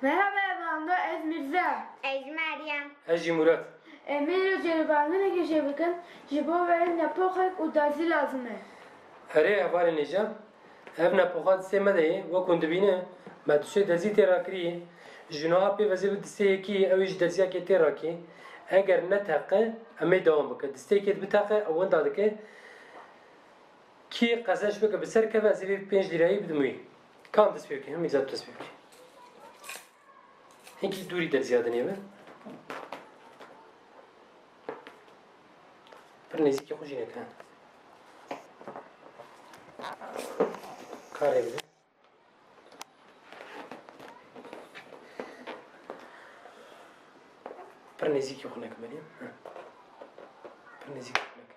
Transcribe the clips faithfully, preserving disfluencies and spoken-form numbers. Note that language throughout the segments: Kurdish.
Merhaba Evando, ez Mirza. Ez Meryem. Ez jî Murat. Em ê îro ceribandinekê jê bikin, ji bo vê nepoxek û dezî lazim e. Erê hevalên hêja, ev nepoxa distê me de ye, wek hûn dibîne, me dustê dezî tê rakirî. Ji niha pê ve zê bi distê yekî, ew ê ji deziyekê tê rakî. Eger neteqe, em ê dewam bike. Distê yekê biteqe, ew winda dike. Kî qezenç bike bi ser keve, ez ê vê pênc lîreyî bidim wî. Kam dest pê bike? Hemî zat dest pê bike. Hinkî dûrî derziya dinê be. Pir nêzîkî xwe jî neke. Karê bide. Pir nêzîkî xwe neke Meryem. Heh. Pir nêzîkî xwe neke.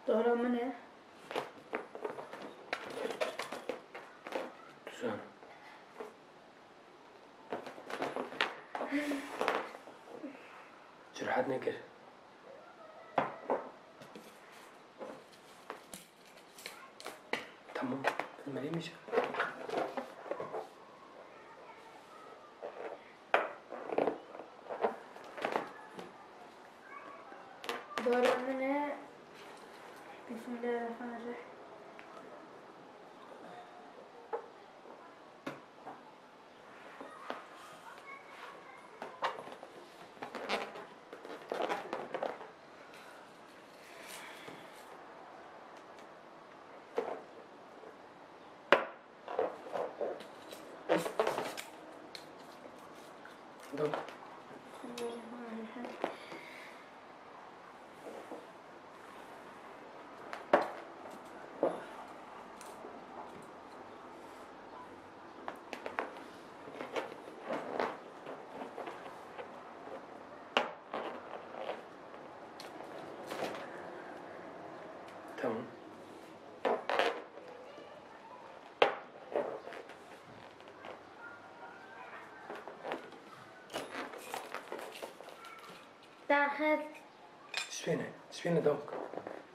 Dora min e. Güzel. Cüret nekir. Tamam. Bilmeliymiş. Dora min e. Bismillahirrahmanirrahim. Tamam. Daxil. Spêne, spêne dawk.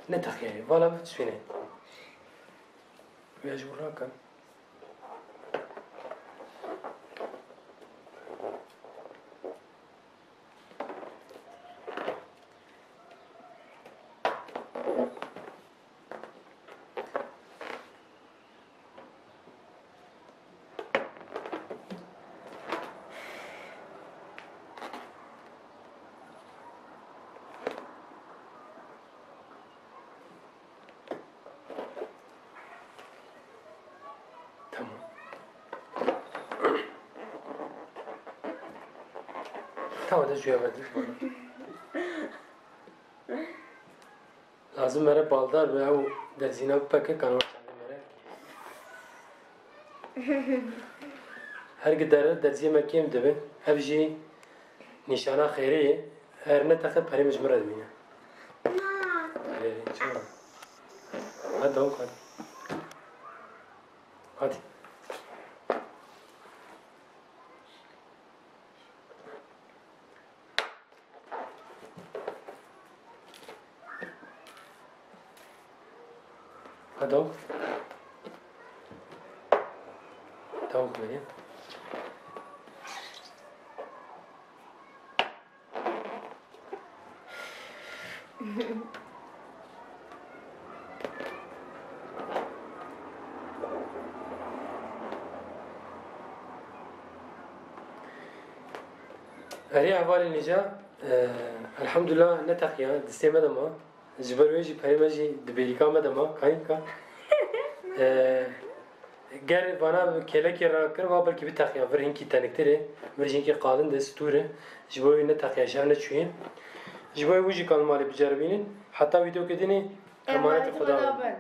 Ne texyayê, vala bi spêne. Vêya ji bo rakin. Tamam. Tamam, de şuraya verdim. Lazim mere baldar be, ew derzîna bipeke, kanwa çandê mere. Her gi dere derziyê me kêm dibe. Ev jî nîşana xêrê ye. Eger neteqe perê min ji min re dimîne. Erê, çima? Hadi dawk hadi. Hadi. Ha, dawk. Dawk Meryem. Erê hevalên hêja, e, elhamdulillah neteqiya, distê me de ma. Ji ber wê jî perê me jî di bêrîka me de ma, kayînka. E, ger vana bi kêlekê rakir, va belkî biteqiya vir hinkî teniktir e, vir jî hinkî qalin de, stûr e. Ji bo wê neteqiya, ji hev neçûye. Ji bo wê wî jî kan malê biceribînin. Heta vîdeoyeke dinê, emanetê Xweda bin.